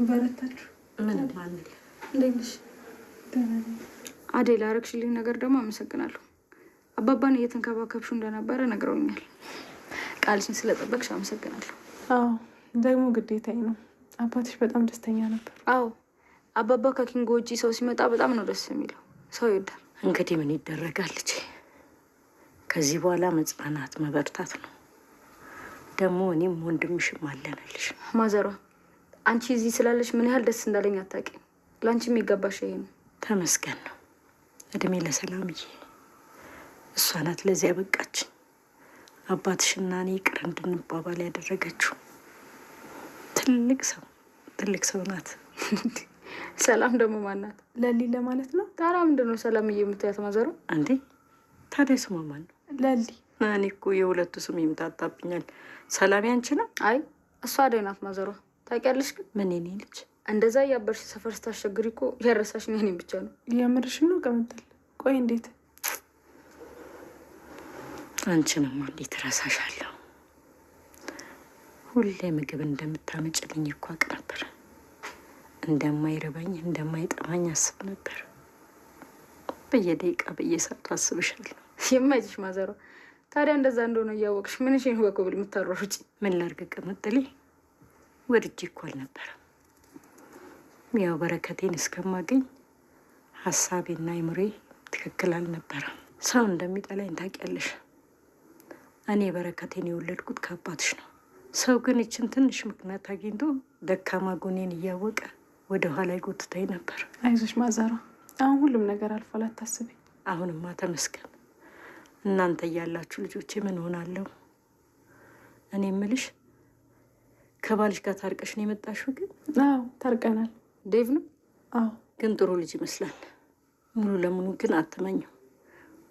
በረታችሁ? ምንም አንል። እንዴት ነሽ? አዴ፣ ላረግሽልኝ ነገር ደግሞ አመሰግናለሁ። አባባን እየተንከባከብሽው እንደነበረ ነግረውኛል። ቃልሽን ስለጠበቅሽ አመሰግናለሁ። አዎ፣ ደግሞ ግዴታዬ ነው። አባትሽ በጣም ደስተኛ ነበር። አዎ፣ አባባ ከኪንጎ ውጪ ሰው ሲመጣ በጣም ነው ደስ የሚለው። ሰው ይወዳል። እንግዲህ ምን ይደረጋል ልጄ። ከዚህ በኋላ መጽናናት መበርታት ነው። ደግሞ እኔም ወንድምሽም አለንልሽ። ማዘሯ፣ አንቺ እዚህ ስላለሽ ምን ያህል ደስ እንዳለኝ አታውቂም። ለአንቺ የሚገባሽ ይሄ ነው። ተመስገን ነው። እድሜ ለሰላምዬ፣ እሷ ናት ለዚህ ያበቃችን። አባትሽና እኔ ይቅር እንድንባባል ያደረገችው ትልቅ ሰው ትልቅ ሰው ናት። ሰላም ደግሞ ማናት? ለሊ ለማለት ነው። ታዲያ ምንድን ነው ሰላምዬ የምትያት ማዘሯ? እንዴ ታዲያ ስሟ ማን ነው? ለሊ። እኔ እኮ የሁለቱ ስም ይምታታብኛል። ሰላም ያንቺ ነው? አይ፣ እሷ አደይ ናት ማዘሯ። ታውቂያለሽ ግን ምን የኔ ልጅ፣ እንደዛ እያበርሽ ሰፈር ስታስቸግሪ እኮ ያረሳሽኝ እኔን ብቻ ነው። የምርሽን ነው ቅምጥል? ቆይ እንዴት? አንቺንማ እንዴት እረሳሻለሁ? ሁሌ ምግብ እንደምታመጭልኝ እኮ አውቅ ነበር። እንደማይርበኝ እንደማይጠማኝ አስብ ነበር። በየደቂቃ በየሰዓቱ አስብሻለሁ። የማይችሽ ማዘሯ። ታዲያ እንደዛ እንደሆነ እያወቅሽ ምንሽን በኮብል የምታሯሩጪ? ምን ላድርግ ቅምጥሌ፣ ወድጄ እኮ አልነበረም። ያው በረከቴን እስከማገኝ ሀሳቤና አይምሬ ትክክል አልነበረም። ሰው እንደሚጠላኝ ታውቂያለሽ። እኔ በረከቴን የወለድኩት ከአባትሽ ነው። ሰው ግን ይችን ትንሽ ምክንያት አግኝቶ ደካማ ጎኔን እያወቀ ወደ ኋላ ይጎትተኝ ነበር። አይዞሽ ማዘሯ፣ አሁን ሁሉም ነገር አልፏል፣ አታስቢ። አሁንማ ተመስገን፣ እናንተ እያላችሁ ልጆቼ ምን ሆናለሁ? እኔ እምልሽ ከባልሽ ጋር ታርቀሽ ነው የመጣሽው? ግን አዎ ታርቀናል። ዴቭ ነው? አዎ። ግን ጥሩ ልጅ ይመስላል። ሙሉ ለሙሉ ግን አትመኘው።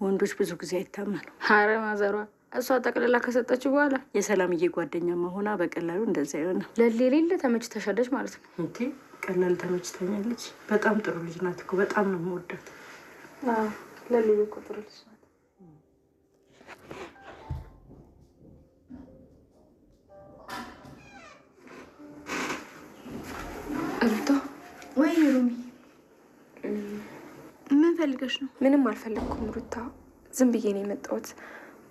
ወንዶች ብዙ ጊዜ አይታመኑ። ኧረ ማዘሯ፣ እሷ ጠቅልላ ከሰጠችው በኋላ የሰላምዬ ጓደኛ መሆኗ በቀላሉ እንደዛ ይሆናል። ለሊ የሌለ ተመችተሻለች ማለት ነው። እንዴ ቀላል ተመችተኛለች። በጣም ጥሩ ልጅ ናት እኮ፣ በጣም ነው የምወዳት። አዎ፣ ለሊ እኮ ጥሩ ልጅ ናት። ሩታ። ወይ ሩሚ፣ ምን ፈልገሽ ነው? ምንም አልፈለግኩም ሩታ፣ ዝም ብዬ ነው የመጣሁት።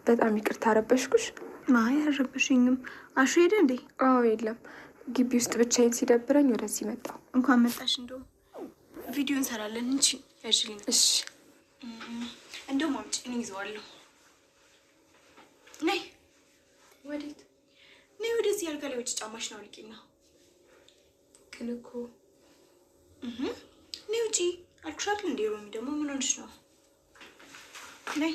በጣም ይቅርታ ረበሽኩሽ። አይ አልረበሽኝም። አሹ ሄደ እንዴ? አዎ የለም፣ ግቢ ውስጥ ብቻዬን ሲደብረኝ ወደዚህ መጣሁ። እንኳን መጣሽ። እንደውም ቪዲዮ እንሰራለን እንጂ ያዥልኝ። እሺ። እንደውም አምጪ፣ እኔ ይዘዋለሁ። ነይ። ወዴት? ነይ ወደዚህ አልጋ ላይ ውጭ ጫማሽን አውልቂና። ግን እኮ ነይ ውጪ አልኩሽ አይደል እንዴ? ሮሚ ደግሞ ምን ሆነሽ ነው? ነይ።